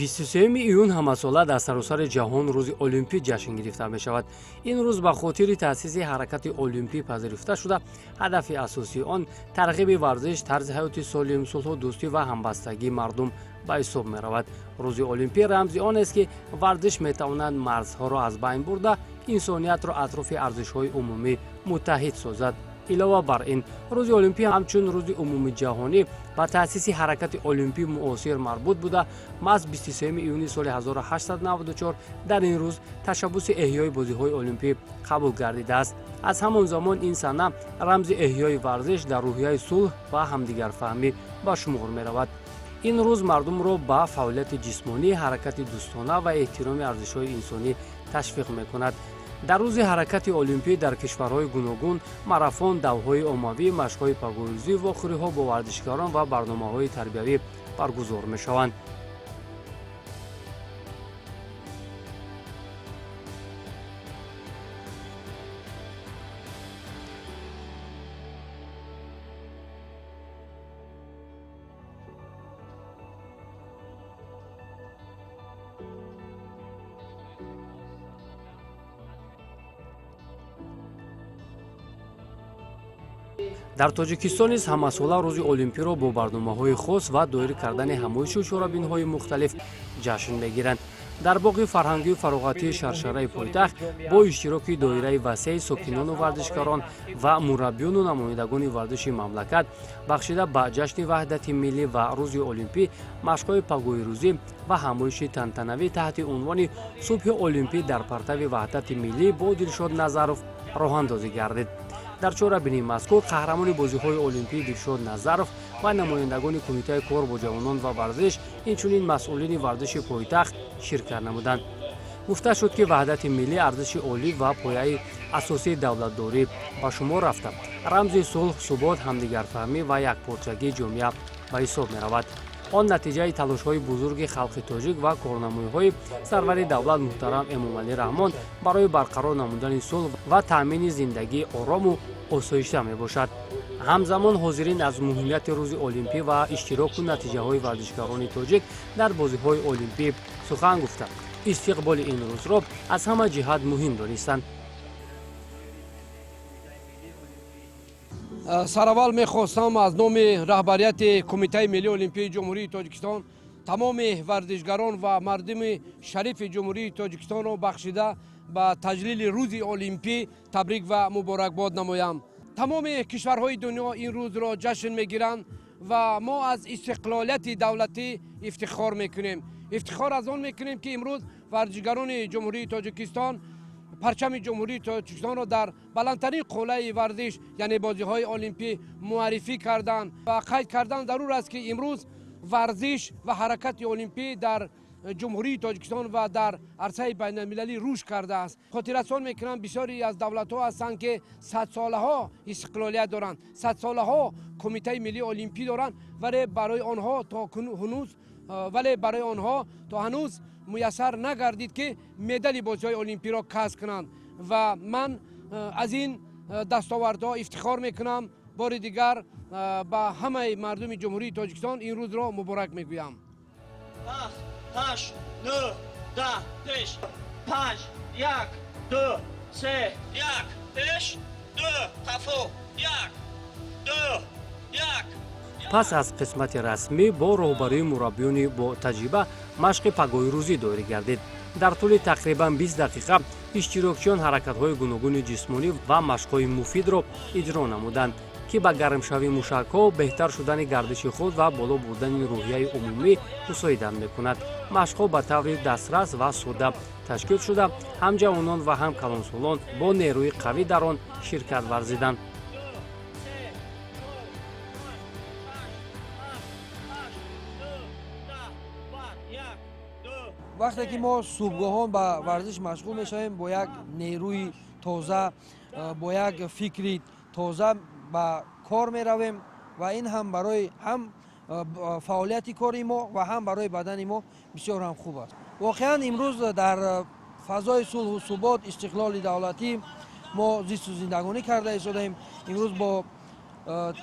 23 июн ҳамасола дар саросари ҷаҳон рӯзи Олимпӣ ҷашн гирифта мешавад. Ин рӯз ба хотири таъсиси ҳаракати олимпӣ пазируфта шуда, ҳадафи асосии он тарғиби варзиш, тарзи ҳаёти солим, сулҳу дӯстӣ ва ҳамбастагии мардум ба ҳисоб меравад. Рӯзи Олимпӣ рамзи он аст, ки варзиш метавонад марзҳоро аз байн бурда, инсониятро атрофи арзишҳои умумӣ муттаҳид созад. Илова бар ин, рӯзи Олимпӣ ҳамчун рӯзи умумиҷаҳонӣ ба таъсиси ҳаракати олимпии муосир марбут буда, маҳз 23 июни соли 1894 дар ин рӯз ташаббуси эҳёи бозиҳои олимпӣ қабул гардидааст. Аз ҳамон замон ин сана рамзи эҳёи варзиш дар рӯҳияи сулҳ ва ҳамдигарфаҳмӣ ба шумор меравад. Ин рӯз мардумро ба фаъолияти ҷисмонӣ, ҳаракати дӯстона ва эҳтироми арзишҳои инсонӣ ташвиқ мекунад. Дар рӯзи ҳаракати олимпӣ дар кишварҳои гуногун марафон, давҳои оммавӣ, машқҳои пагоҳирӯзӣ, вохӯриҳо бо варзишгарон ва барномаҳои тарбиявӣ баргузор мешаванд. Дар Тоҷикистон низ ҳамасола рӯзи Олимпиро бо барномаҳои хос ва доир кардани ҳамоишу чорабиниҳои мухталиф ҷашн мегиранд. Дар боғи фарҳангию фароғатии Шаршараи пойтахт бо иштироки доираи васеи сокинону варзишгарон ва мураббиёну намояндагони варзиши мамлакат, бахшида ба ҷашни ваҳдати миллӣ ва рӯзи Олимпӣ, машқҳои пагоҳирӯзӣ ва ҳамоиши тантанавӣ таҳти унвони «Субҳи Олимпӣ дар партави ваҳдати миллӣ» бо Дилшод Назаров роҳандозӣ гардид. Дар чорабинии мазкур қаҳрамони бозиҳои олимпӣ Дилшод Назаров ва намояндагони Кумитаи кор бо ҷавонон ва варзиш, инчунин масъулини варзиши пойтахт ширкат намуданд. Гуфта шуд, ки ваҳдати миллӣ арзиши олӣ ва пояи асосии давлатдорӣ ба шумор рафта, рамзи сулҳ, субот, ҳамдигарфаҳмӣ ва якпорчагии ҷомеа ба ҳисоб меравад. Он натиҷаи талошҳои бузурги халқи тоҷик ва корнамоиҳои сарвари давлат муҳтарам Эмомалӣ Раҳмон барои барқарор намудани сулҳ ва таъмини зиндагии орому осоишта мебошад. Ҳамзамон ҳозирин аз муҳимияти рӯзи Олимпӣ ва иштироку натиҷаҳои варзишгарони тоҷик дар бозиҳои олимпӣ сухан гуфта, истиқболи ин рӯзро аз ҳама ҷиҳат муҳим донистанд. Сараввал мехостам аз номи раҳбарияти Кумитаи миллии олимпии Ҷумҳурии Тоҷикистон тамоми варзишгарон ва мардуми шарифи Ҷумҳурии Тоҷикистонро бахшида ба таҷлили рӯзи Олимпӣ табрик ва муборакбод намоям. Тамоми кишварҳои дунё ин рӯзро ҷашн мегиранд ва мо аз истиқлолияти давлатӣ ифтихор мекунем. Ифтихор аз он мекунем, ки имрӯз варзишгарони Ҷумҳурии Тоҷикистон парчами Ҷумҳурии Тоҷикистонро дар баландтарин қуллаи варзиш, яъне бозиҳои олимпӣ, муаррифӣ карданд. Ва қайд кардан зарур аст, ки имрӯз варзиш ва ҳаракати олимпӣ дар Ҷумҳурии Тоҷикистон ва дар арсаи байналмилалӣ рушд кардааст. Хотиррасон мекунам, бисёре аз давлатҳо ҳастанд, ки садсолаҳо истиқлолият доранд, садсолаҳо Кумитаи миллии олимпӣ доранд, вале барои онҳо то ҳанӯз муяссар нагардид, ки медали бозиҳои олимпиро касб кунанд. Ва ман аз ин дастовардҳо ифтихор мекунам. Бори дигар ба ҳамаи мардуми Ҷумҳурии Тоҷикистон ин рӯзро муборак мегӯям. Ҳашт, нӯҳ, 10, пеш, панҷ, як, ду, се, як, пеш, ду, қафо, як, ду, як. Пас аз қисмати расмӣ бо роҳбарии мураббиёни бо таҷриба машқи пагоҳирӯзӣ доир гардид. Дар тӯли тақрибан 20 дақиқа иштирокчиён ҳаракатҳои гуногуни ҷисмонӣ ва машқҳои муфидро иҷро намуданд, ки ба гармшавии мушакҳо, беҳтар шудани гардиши хун ва боло бурдани рӯҳияи умумӣ мусоидат мекунад. Машқҳо ба таври дастрас ва содда ташкил шуда, ҳам ҷавонон ва ҳам калонсолон бо нерӯи қавӣ дар он ширкат варзиданд. Вақте ки мо субҳгоҳон ба варзиш машғул мешавем, бо як нерӯи тоза, бо як фикри тоза ба кор меравем ва ин ҳам барои ҳам фаъолияти кори мо ва ҳам барои бадани мо бисёр ҳам хуб аст. Воқеан, имрӯз дар фазои сулҳу субот, истиқлоли давлатӣ мо зисту зиндагонӣ карда истодаем. Имрӯз бо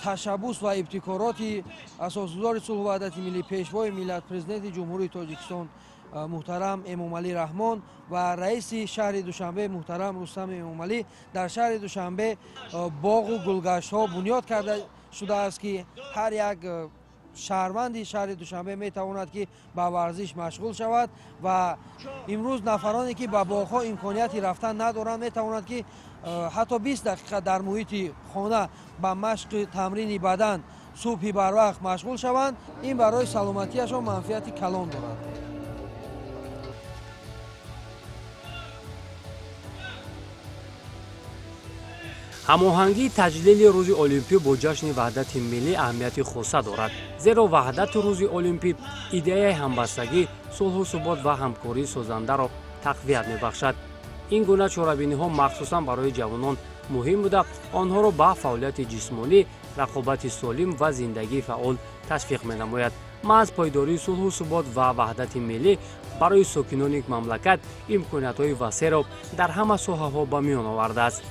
Ташаббус ва ибтикороти асосгузори сулҳу ваҳдати миллӣ, пешвои миллат, президенти Ҷумҳурии Тоҷикистон муҳтарам Эмомалӣ Раҳмон ва раиси шаҳри Душанбе муҳтарам Рустам Эмомалӣ дар шаҳри Душанбе боғу гулгаштҳо бунёд карда шудааст, ки ҳар як шаҳрванди шаҳри Душанбе метавонад, ки ба варзиш машғул шавад. Ва имрӯз нафароне, ки ба боғҳо имконияти рафтан надоранд, метавонанд, ки ҳатто 20 дақиқа дар муҳити хона ба машқи тамрини бадан субҳи барвақт машғул шаванд. Ин барои саломатиашон манфиати калон дорад. Ҳамоҳангии таҷлили рӯзи олимпӣ бо ҷашни ваҳдати миллӣ аҳамияти хоса дорад, зеро ваҳдату рӯзи олимпӣ идеяи ҳамбастагӣ, сулҳу субот ва ҳамкории созандаро тақвият мебахшад. Ин гуна чорабиниҳо махсусан барои ҷавонон муҳим буда, онҳоро ба фаъолияти ҷисмонӣ, рақобати солим ва зиндагии фаъол ташвиқ менамояд. Маҳз пойдории сулҳу субот ва ваҳдати миллӣ барои сокинони мамлакат имкониятҳои васеъро дар ҳама соҳаҳо ба миён овардааст.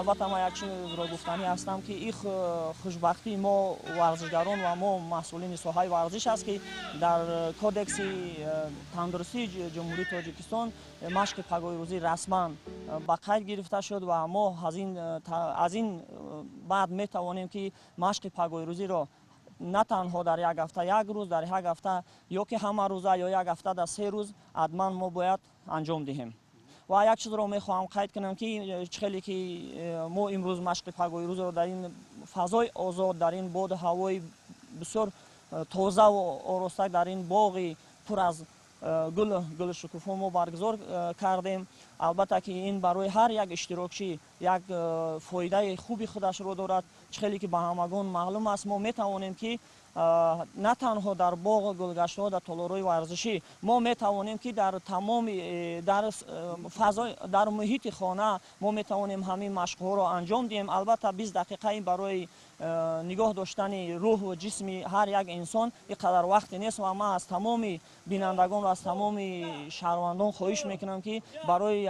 Албатта, ман як чизро гуфтанӣ ҳастам, ки ин хушбахтии мо варзишгарон ва мо масъулини соҳаи варзиш аст, ки дар кодекси тандурустии Ҷумҳурии Тоҷикистон машқи пагоҳирӯзӣ расман ба қайд гирифта шуд ва мо аз ин баъд метавонем, ки машқи пагоҳирӯзиро на танҳо дар як ҳафта як рӯз, дар як ҳафта ё ки ҳама рӯза ё як ҳафта дар 3 рӯз ҳатман мо бояд анҷом диҳем. Ва як чизро мехоҳам қайд кунам, ки чӣ хеле ки мо имрӯз машқи пагоҳирӯзро дар ин фазои озод, дар ин боду ҳавои бисёр тозаву ороста, дар ин боғи пур аз гул, гулу шукуфо мо баргузор кардем, албатта ки ин барои ҳар як иштирокчӣ як фоидаи хуби худашро дорад. Чӣ хеле ки ба ҳамагон маълум аст, мо метавонем, ки на танҳо дар боғу гулгаштҳо, дар толорҳои варзишӣ, мо метавонем, ки дар тамоми дар фазо, дар муҳити хона мо метавонем ҳамин машқҳоро анҷом диҳем. Албатта, 20 дақиқа ин барои нигоҳ доштани рӯҳу ҷисми ҳар як инсон ин қадар вақте нест. Ва ман аз тамоми бинандагон ва аз тамоми шаҳрвандон хоҳиш мекунам, ки барои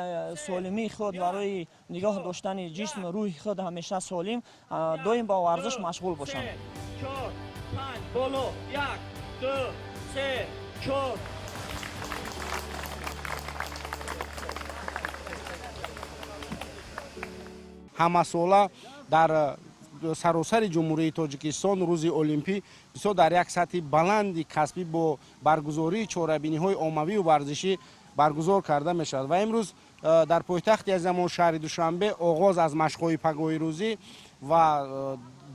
солимии худ, барои нигоҳ доштани ҷисму рӯҳи худ ҳамеша солим, доим ба варзиш машғул бошанд. Панҷ, боло, як, ду, се, чор. Ҳамасола дар саросари Ҷумҳурии Тоҷикистон рӯзи олимпӣ бисёр дар як сатҳи баланди касбӣ бо баргузории чорабиниҳои оммавию варзишӣ баргузор карда мешавад. Ва имрӯз дар пойтахти азизамон, шаҳри Душанбе, оғоз аз машқҳои пагоҳирӯзӣ ва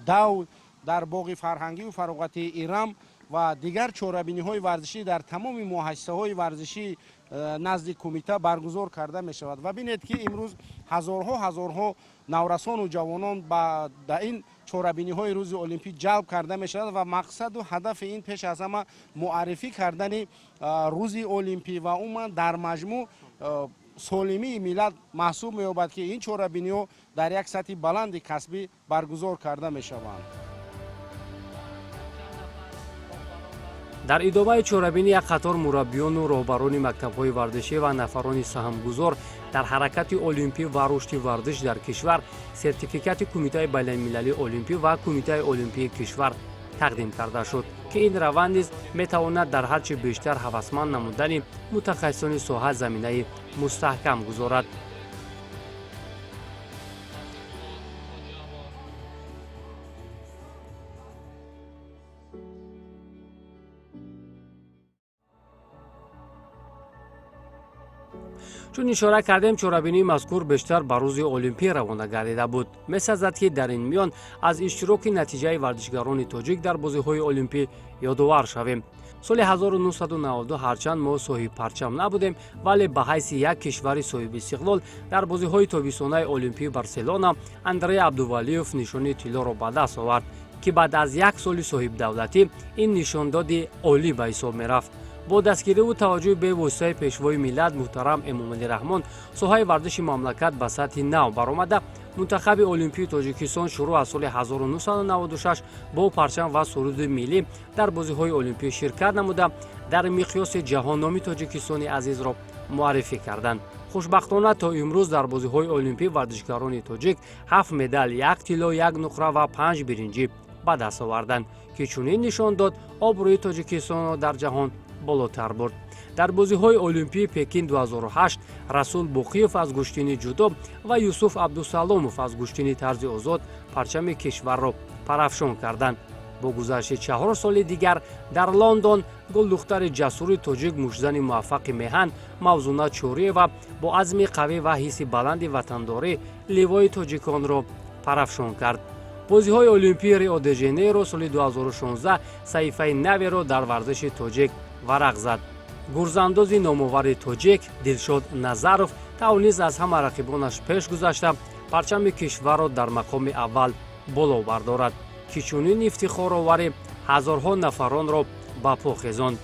дав дар боғи фарҳангию фароғатии Ирам ва дигар чорабиниҳои варзишӣ дар тамоми муассисаҳои варзишӣ назди кумита баргузор карда мешавад. Ва бинед, ки имрӯз ҳазорҳо, ҳазорҳо наврасону ҷавонон ба ин чорабиниҳои рӯзи олимпӣ ҷалб карда мешавад. Ва мақсаду ҳадафи ин пеш аз ҳама муаррифӣ кардани рӯзи олимпӣ ва умуман дар маҷмӯъ солимии миллат маҳсуб меёбад, ки ин чорабиниҳо дар як сатҳи баланди касбӣ баргузор карда мешаванд. Дар идомаи чорабинӣ як қатор мураббиёну роҳбарони мактабҳои варзишӣ ва нафарони саҳмгузор дар ҳаракати олимпӣ ва рушди варзиш дар кишвар сертификати Кумитаи байналмилалии олимпӣ ва Кумитаи олимпии кишвар тақдим карда шуд, ки ин раванд низ метавонад дар ҳарчи бештар ҳавасманд намудани мутахассисони соҳа заминаи мустаҳкам гузорад. Чун ишора кардем, чорабинии мазкур бештар ба рӯзи олимпӣ равона гардида буд. Месазад, ки дар ин миён аз иштироки натиҷаи варзишгарони тоҷик дар бозиҳои олимпӣ ёдовар шавем. Соли 1992, ҳарчанд мо соҳибпарчам набудем, вале ба ҳайси як кишвари соҳибистиқлол дар бозиҳои тобистонаи олимпии Барселона Андрей Абдувалиев нишони тиллоро ба даст овард, ки баъд аз як соли соҳибдавлатӣ ин нишондоди олӣ ба ҳисоб мерафт. Бо дастгириву таваҷҷӯҳи бевоситаи пешвои миллат муҳтарам Эмомалӣ Раҳмон соҳаи варзиши мамлакат ба сатҳи нав баромада, Мунтахаби Олимпии Тоҷикистон шурӯъ аз соли 1996 бо парчам ва суруди миллӣ дар бозиҳои олимпӣ ширкат намуда, дар миқёси ҷаҳон номи Тоҷикистони азизро муаррифӣ карданд. Хушбахтона, то имрӯз дар бозиҳои олимпӣ варзишгарони тоҷик ҳафт медал, як тилло, як нуқра ва панҷ биринҷӣ ба даст оварданд, ки чунин нишон дод обрӯи Тоҷикистонро дар ҷаҳон болотар бурд. Дар бозиҳои олимпии Пекин 2008 Расул Боқиев аз гӯштини ҷудо ва Юсуф Абдусаломов аз гӯштини тарзи озод парчами кишварро парафшон карданд. Бо гузашти 4 соли дигар дар Лондон гулдухтари ҷасури тоҷик, муштзани муваффақи меҳан Мавзуна Чориева бо азми қавӣ ва ҳисси баланди ватандорӣ ливои тоҷиконро парафшон кард. Бозиҳои олимпии Рио де Жанейро соли 2016 саҳифаи наверо дар варзиши тоҷик варақ зад. Гурзандози номовари тоҷик Дилшод Назаров тавонист аз ҳама рақибонаш пеш гузашта, парчами кишварро дар мақоми аввал боло бардорад, ки чунин ифтихороварӣ ҳазорҳо нафаронро ба по хезонд.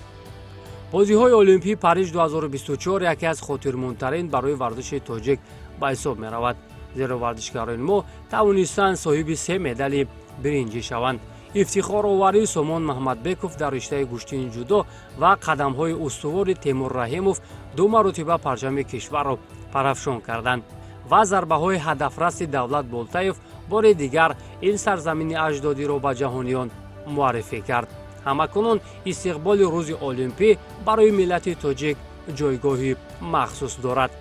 Бозиҳои олимпии Париж 2024 яке аз хотирмондтарин барои варзиши тоҷик ба ҳисоб меравад, зеро варзишгарони мо тавонистанд соҳиби се медали биринҷӣ шаванд. Ифтихороварии Сомон Маҳмадбеков дар риштаи гӯштини ҷудо ва қадамҳои устувори Темур Раҳимов ду маротиба парчами кишварро парафшон карданд ва зарбаҳои ҳадафраси Давлат Болтаев бори дигар ин сарзамини аҷдодиро ба ҷаҳониён муаррифӣ кард. Ҳамакунун истиқболи рӯзи олимпӣ барои миллати тоҷик ҷойгоҳи махсус дорад.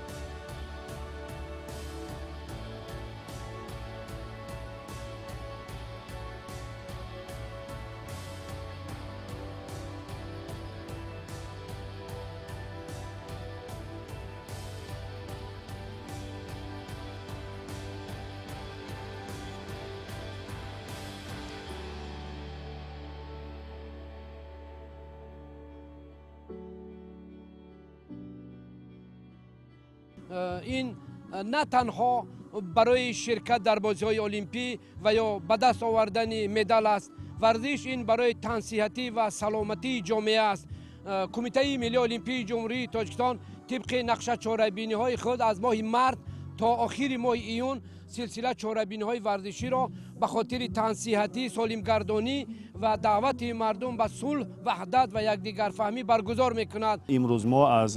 Ин на танҳо барои ширкат дар бозиҳои олимпӣ ва ё ба даст овардани медал аст. Варзиш ин барои тансиҳатӣ ва саломатии ҷомеа аст. Кумитаи миллии олимпии Ҷумҳурии Тоҷикистон тибқи нақша чорабиниҳои худ аз моҳи март то охири моҳи июн силсила чорабиниҳои варзиширо ба хотири тансиҳатӣ, солимгардонӣ ва даъвати мардум ба сулҳ, ваҳдат ва якдигарфаҳмӣ баргузор мекунад. Имрӯз мо аз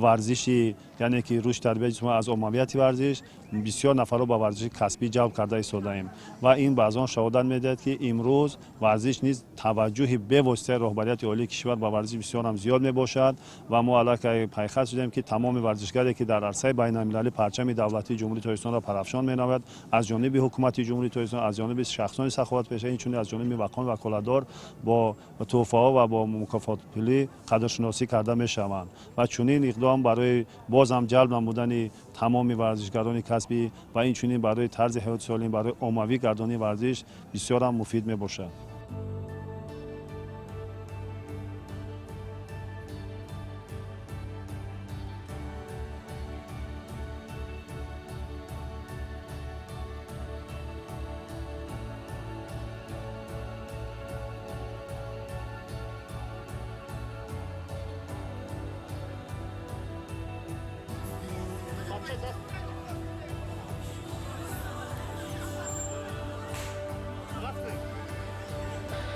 варзиши, яъне ки рушд тарбияти ҷисмонӣ, аз оммавияти варзиш бисёр нафарро ба варзиши касбӣ ҷалб карда истодаем ва ин ба аз он шаҳодат медиҳад, ки имрӯз варзиш низ таваҷҷӯҳи бевоситаи роҳбарияти олии кишвар ба варзиш бисёрам зиёд мебошад. Ва мо аллакай пайхаст шудем, ки тамоми варзишгаре, ки дар арсаи байналмилалӣ парчами давлатии Ҷумҳурии Тоҷикистонро парафшон менамояд, аз ҷониби ҳукумати Ҷумҳурии Тоҷикистон, аз ҷониби шахсони саховатпеша, инчунин аз ҷониби мақоми ваколатдор бо тӯҳфаҳо ва бо мукофотпулӣ қадршиносӣ карда мешаванд. Ва чунин иқдом барои боз ҳам ҷалб намудани тамоми варзишгарони касбӣ ва инчунин барои тарзи ҳаёти солим, барои оммавӣ гардонии варзиш бисёрам муфид мебошад.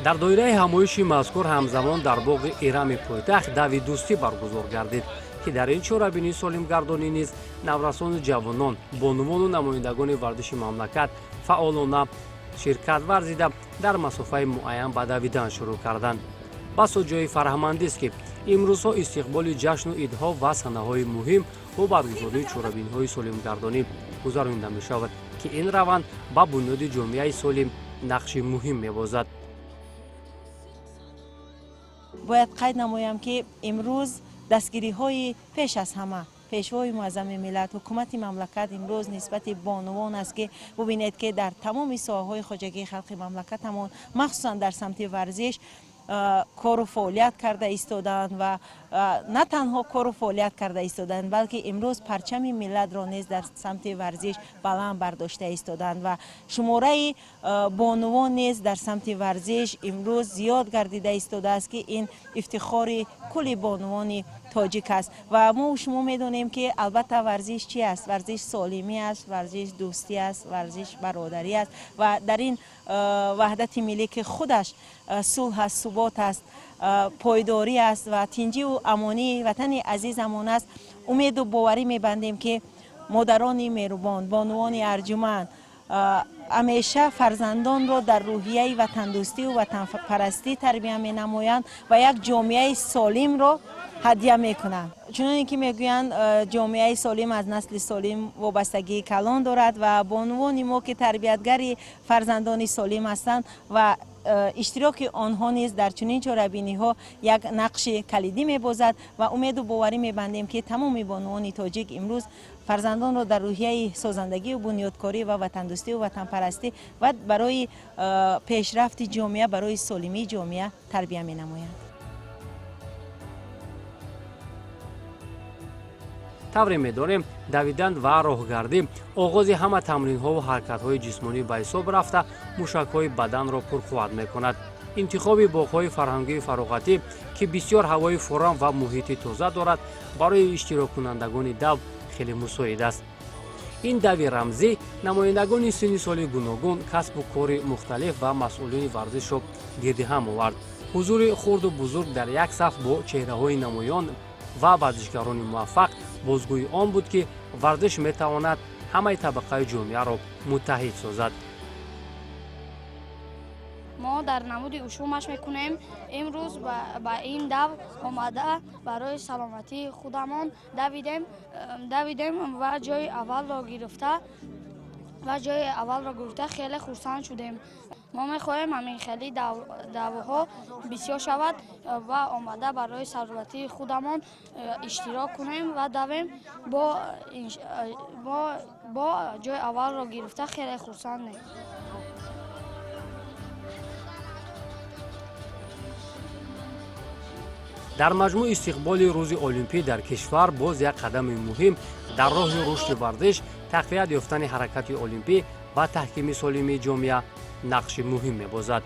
Дар доираи ҳамоиши мазкур ҳамзамон дар боғи Ирами пойтахт дави дӯстӣ баргузор гардид, ки дар ин чорабинии солимгардонӣ низ наврасону ҷавонон, бонувону намояндагони варзиши мамлакат фаъолона ширкат варзида, дар масофаи муайян ба давидан шурӯъ карданд. Басо ҷои фараҳмандист, ки имрӯзҳо истиқболи ҷашну идҳо ва санаҳои муҳим бо баргузории чорабиниҳои солимгардонӣ гузаронида мешавад, ки ин раванд ба бунёди ҷомеаи солим нақши муҳим мебозад. Бояд қайд намоям, ки имрӯз дастгириҳои пеш аз ҳама Пешвои муаззами миллат, ҳукумати мамлакат имрӯз нисбати бонувон аст, ки бубинед, ки дар тамоми соҳаҳои хоҷагии халқи мамлакатамон, махсусан дар самти варзиш кору фаъолият карда истодаанд ва на танҳо кору фаъолият карда истодаанд, балки имрӯз парчами миллатро низ дар самти варзиш баланд бардошта истодаанд ва шумораи бонувон низ дар самти варзиш имрӯз зиёд гардида истодааст, ки ин ифтихори кулли бонувони Тоҷик аст. Ва мо шумо медонем, ки албатта варзиш чи аст? Варзиш солимӣ аст, варзиш дӯстӣ аст, варзиш бародарӣ аст. Ва дар ин ваҳдати миллӣ, ки худаш сулҳ аст, субот аст, пойдорӣ аст ва тинҷиву амонии ватани азизамон аст, умеду боварӣ мебандем, ки модарони меҳрубон, бонувони арҷуманд ҳамеша фарзандонро дар рӯҳияи ватандӯстию ватанпарастӣ тарбия менамоянд ва як ҷомеаи солимро ҳадя мекунанд. Чуноне ки мегӯянд, ҷомеаи солим аз насли солим вобастагии калон дорад. Ва бонувони мо, ки тарбиятгари фарзандони солим ҳастанд, ва иштироки онҳо низ дар чунин чорабиниҳо як нақши калидӣ мебозад. Ва умеду боварӣ мебандем, ки тамоми бонувони тоҷик имрӯз фарзандонро дар рӯҳияи созандагию бунёдкорӣ ва ватандӯстию ватанпарастӣ ва барои пешрафти ҷомеа, барои солимии ҷомеа тарбия менамоянд. Тавре медонем, давидан ва роҳгардӣ оғози ҳама тамринҳову ҳаракатҳои ҷисмонӣ ба ҳисоб рафта, мушакҳои баданро пурқувват мекунад. Интихоби боғҳои фарҳангию фароғатӣ, ки бисёр ҳавои форам ва муҳити тоза дорад, барои иштироккунандагони дав хеле мусоид аст. Ин дави рамзӣ намояндагони синни соли гуногун, касбу кори мухталиф ва масъулини варзишро гирди ҳам овард. Ҳузури хурду бузург дар як саф бо чеҳраҳои намоён ва варзишгарони муваффақ бозгӯи он буд, ки варзиш метавонад ҳамаи табақаи ҷомеаро муттаҳид созад. Мо дар намуди ушу машқ мекунем. Имрӯз ба ин дав омада, барои саломатии худамон давидем ва ҷои аввалро гирифта хеле хурсанд шудем. Мо мехоҳем ҳамин хели давҳо бисёр шавад ва омада барои саломатии худамон иштирок кунем ва давем. Бо ҷои аввалро гирифта хеле хурсандем. Дар маҷмӯъ, истиқболи Рӯзи Олимпӣ дар кишвар боз як қадами муҳим дар роҳи рушди варзиш, тақвият ёфтани ҳаракати олимпӣ ва таҳкими солимии ҷомеа нақши муҳим мебозад.